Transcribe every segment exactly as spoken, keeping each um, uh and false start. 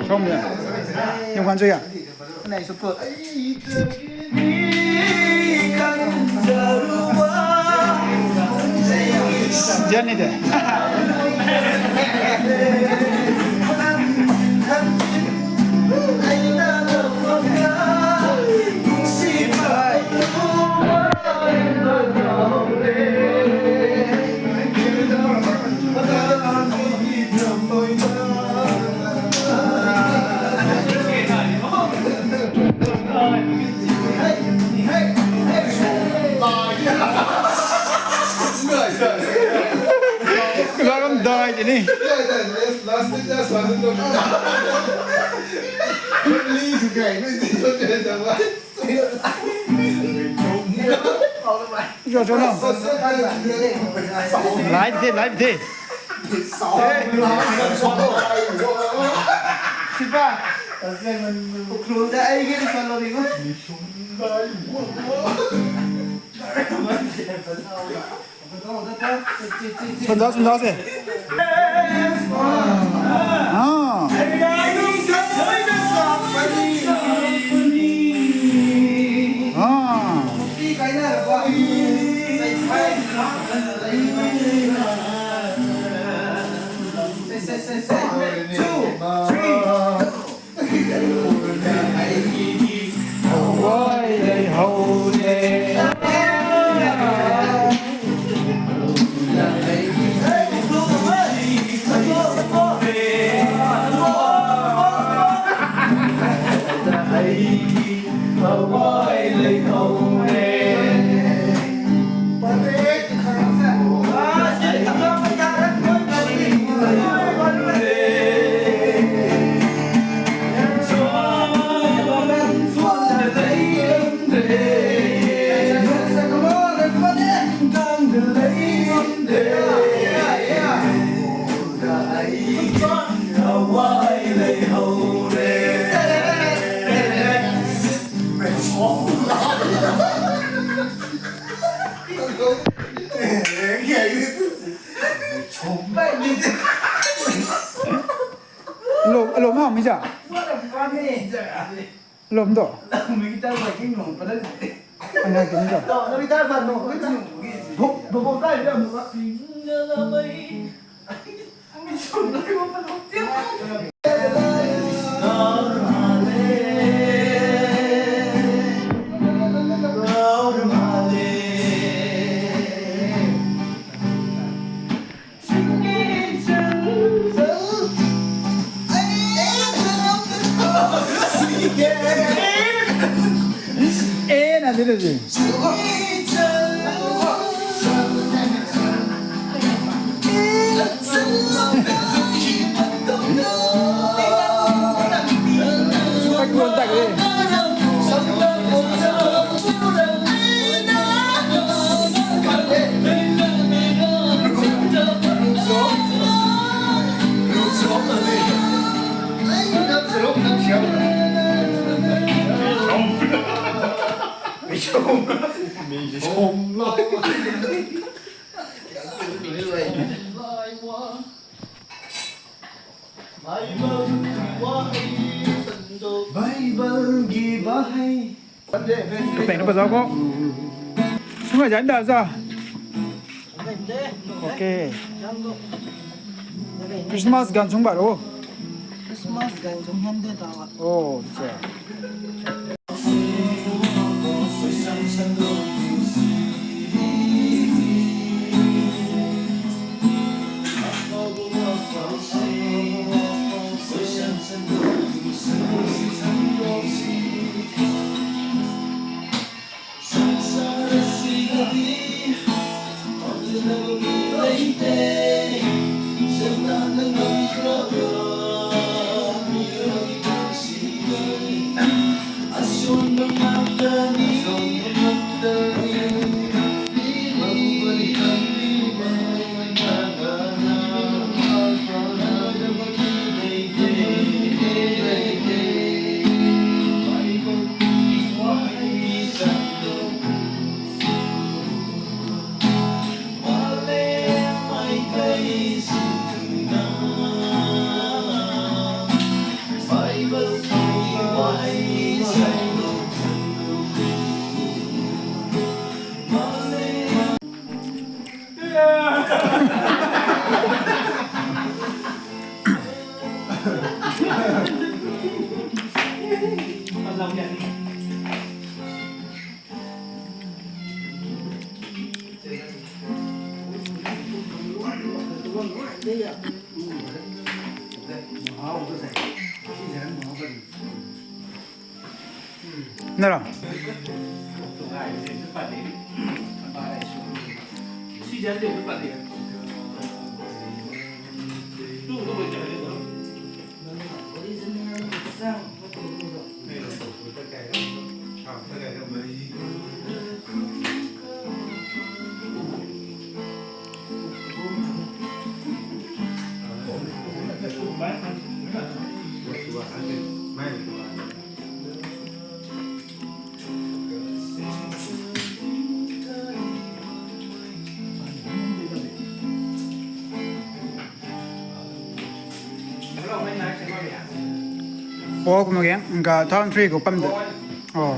Song ya. Yung kan ya. Jenny de. Kalam dai tini. Please, guys. Cho, cho, no. Live the, live the. Sipa. Uklul da ai ge sa lo ni ko. Sunda, sunda se. Ah. Ah. Two, three. Alum, alum ha mi ja. Alum do. Ana kin ja. Eh, na dina ji. Bible ki bahai. Kapeng na pazau ko. Sungai jan da za. Okay. Christmas gan sung ba ro. Christmas gan sung hen de ta wa. Oh, cha. Nara. Paul kumna gen, nga thousand three khou pam de. Oh.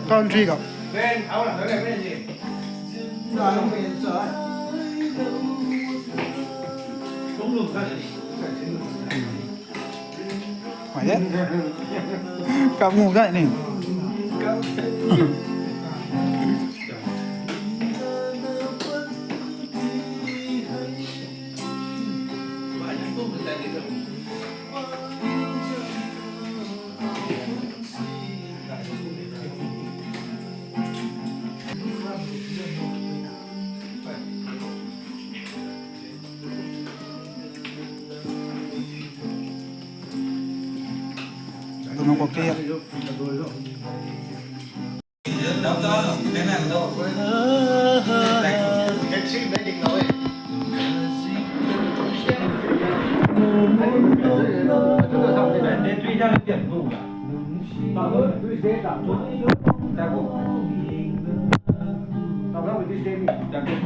Thousand three khou. Hoi de. Kap ngu dai ni.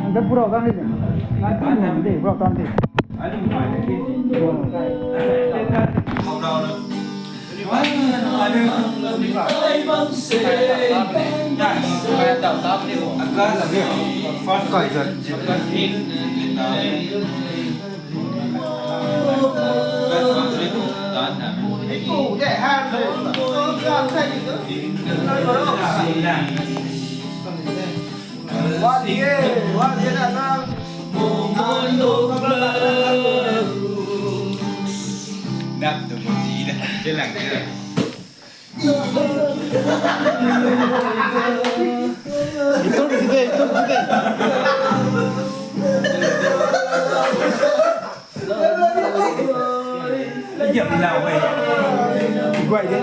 Ante pura tan de. Ante pura tan de. First kai zat. Itum side, itum side. Guay de.